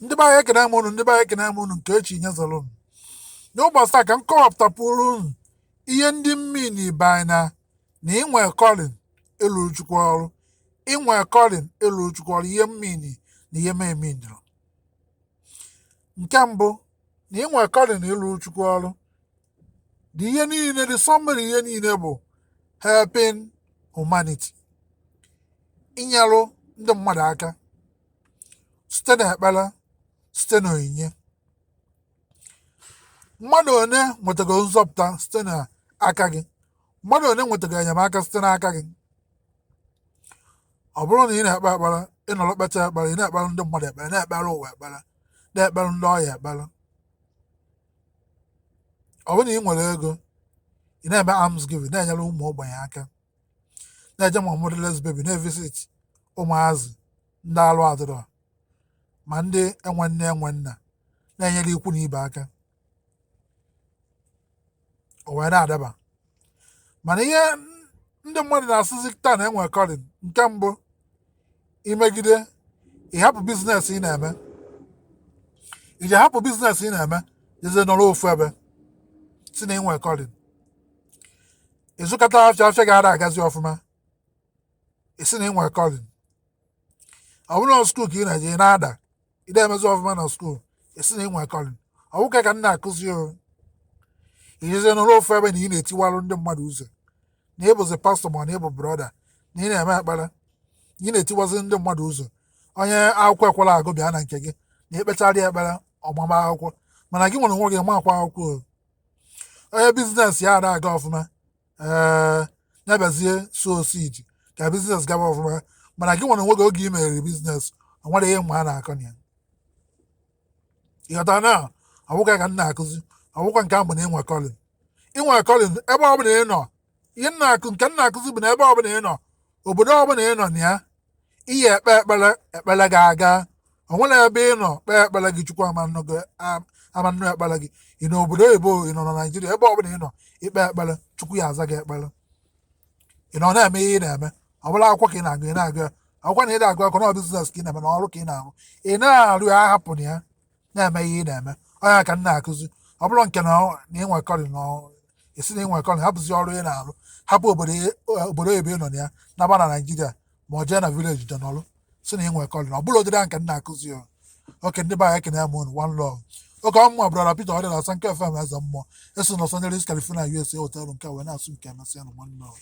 Ndị be anyị, ekene m unu. Ndị be anyị, ekene m unu. Nke echi nyezara unu n'ụbọchị taa ka m kọwapụtapụrụ unu ihe ndị mmiri banye na inwe calling ịlụrụ Chukwu ọrụ, inwe calling ịlụrụ Chukwu ọrụ, ihe mmiri na ihe meminụrụ. Nke mbụ, na inwe calling ịlụrụ Chukwu ọrụ dị, ihe niile dị summary, ihe niile bụ helping humanity, inyelụ ndị mmadụ aka site n'ekpere, site n'onyinye. Mmadụ one nwetago nzọpụta site n'aka gị? Mmadụ one nwetago enyemaka site n'aka gị? Ọ bụrụ na ị na-ekpe ekpere, ịnọrọ kpecha ekpere, ị na-ekpere ndị mmadụ ekpere, na-ekpere ụwa ekpere, na-ekpere ndị ọya ekpere. Ọ bụrụ na ị nwere ego, ị na-eme alms giving, na-enyere ụmụ ogbenye aka, na-eje ma motherless baby, na-evisit ụmụazị ndị alụ adịrọ, ma ndị enwe nne, enwe nna, na-enyere ikwu na ibe aka, o wee na-adaba. Mana ihe ndị mmadụ na-asịzi taa na enwe calling, nke mbụ, imegide ịhapụ business ị na-eme, iji hapụ business ị na-eme, jezie nọrọ ofu ebe si na inwe calling, ịzụkọta afịa, afịa ga-ada agazi ọfụma, isi na inwe calling. Ọ bụrụ na school ka ị na-eje, ị na-ada, ị na-emezi ọfụma na school, isi na inwe calling. Ọ bụka ka m na-akụzi o. Ijezie nọrọ ofu ebe na ị na-etiwarụ ndị mmadụ ụzọ, na ịbụzi pastor, ma na ịbụ brother, na ị na-eme ekpere, na ị na-etiwazi ndị mmadụ ụzọ. Onye akwụkwọ ekwela agụ bịa na nke gị na ekpechara ya ekpere, ọmama akwụkwọ, mana gị nwere onwe gị ma akwa akwụkwọ o. Onye business ya ada aga ọfụma, ee, ya bịazie sow seed ka business gaba ọfụma, mana gị nwere onwe gị, oge ị meriri business, o nwere ihe mma a na-akọ na ya. Ịghọtara na ọ bụkwa ka m na-akụzi? Ọ bụkwa nke ahụ na inwe calling. Inwe calling, ebe ọ bụla ị nọ, ihe m na-akụ, nke m na-akụzi bụ na ebe ọ bụla ị nọ, obodo ọ bụla ị nọ na ya, iyi ekpe ekpere, ekpere ga-aga. O nwere ebe ị nọ kpee ekpere gị, Chukwu ama nnụ ama nnụ ekpere gị. Ị nọ obodo oyibo, ị nọ na Naijiria, ebe ọ bụla ị nọ ikpe ekpere, Chukwu ya aza gị ekpere. Ị nọ na-eme ihe ị na-eme, ọ bụla akwụkwọ ka ị na-agụ, ị na-agụ ya, akwụkwọ na ị na-agụ akwụkwọ, na business ka ị na-eme, na ọrụ ka ị na-arụ, ị na-arụ ya, ahapụ na ya, na-eme ihe ị na-eme. Ọ ya ka m na-akụzi. Ọ bụrụ nke na inwe calling, na esi na inwe calling, hapụzi ọrụ ị na-arụ, hapụ obodo oyibo ị nọ na ya, naba na Naijiria, ma ọ jee na village je nọrụ, si na inwe calling. Ọ bụrụ ụdịrị ahụ nke m na-akụzi o. Oke ndị be anyị, ekene m unu. One love. Oke ọmụmụ, brother Peter Ọdịla Sanko FM, eze mmụọ, eso Los Angeles, California, USA, hotel nke a wee na-asụ nke emesịa nụ. One love.